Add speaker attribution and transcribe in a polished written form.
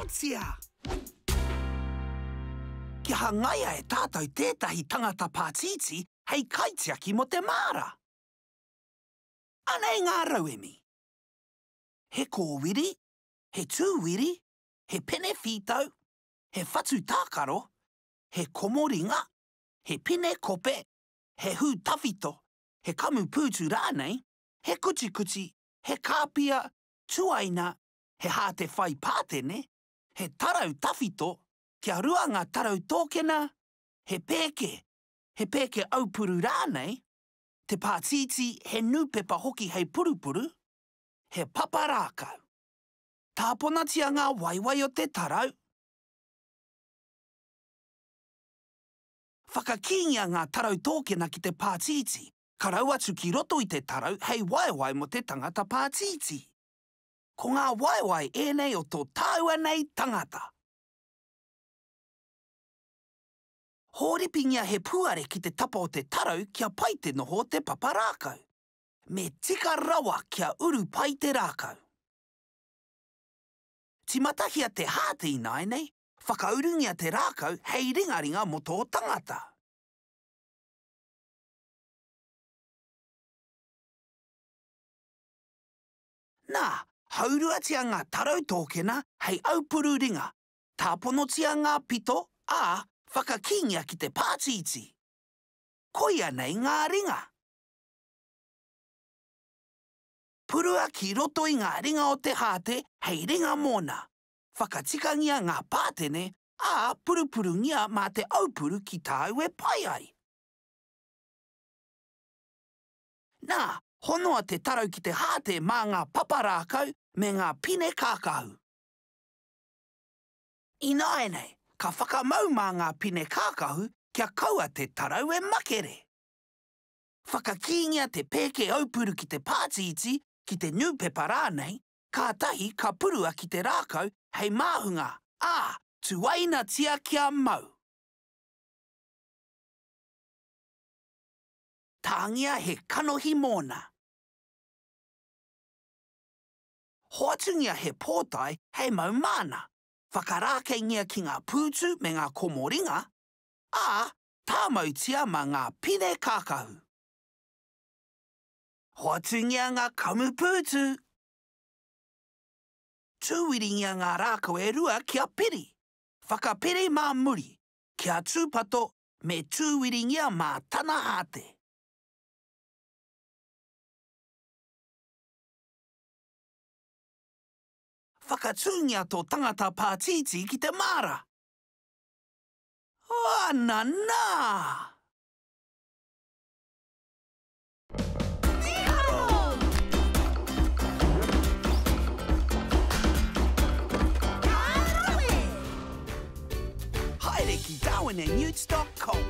Speaker 1: Mīharotia! Kia hangaia e tātou tētahi tangata pātītī hei kaitiaki mō te māra. Anei ngā rauemi. He kōwiri, he tūwiri, he pene whītau, he whatu tākaro, he komoringa, he pine kope, he hū tawhito, he kamupūtu rānei, he kutikuti, he kāpia, tuaina, he hāte whai pātene, he tarau tawhito, kia rua ngā tarau tōkena, he pēke, he pēke aupuru rānei, te pātītī, he nūpepa hoki hei purupuru, he papa rākau. Tāponatia ngā waewae o te tarau. Whakakīngia ngā tarau tōkena ki te pātītī, ka rau atu ki roto i te tarau hei waewae mō te tangata pātītī. Ko ngā waewae ēnei o tō tāua nei tangata. Hōripingia he puare ki te tapa o te tarau kia pai te noho o te papa rākau. Me tika rawa kia uru pai te rākau. Tīmatahia te hāte ināianei, whakaurungia te rākau hei ringaringa mō tō tangata. Nā, hauruatia ngā tarau tōkena hei aupuru ringa, tāponotia ngā pito, ā, whakakīngia ki te pātītī. Koia nei ngā ringa. Purua ki roto i ngā ringa o te hāte hei ringa mōna. Whakatikangia ngā pātene, ā, purupurungia mā te aupuru ki tāu e pai ai. Nā, honoa te tarau ki te hāte mā ngā papa rākau me ngā pine kākahu. Ināianei, ka whakamau mā ngā pine kākahu kia kaua te tarau e makere. Whakakīngia te pēke aupuru ki te pātītī, ki te niupepa rānei, kātahi ka purua ki te rākau hei māhunga, ā, tuainatia kia mau. Tāngia he kanohi mōna. Hoatungia he pōtae hei mau māna. Whakarākeingia ki ngā pūtu me ngā komoringa, ā, tāmautia mā ngā pine kākahu. Hoatungia ngā kamupūtu. Tūwiringia ngā rākau e rua kia piri. Whakapiri mā muri, kia tūpato Me tūwiringia mā tana hāte. Whakatūngia tō tangata pātītī ki te māra. Ananā! Haere ki darwinandnewts dot com.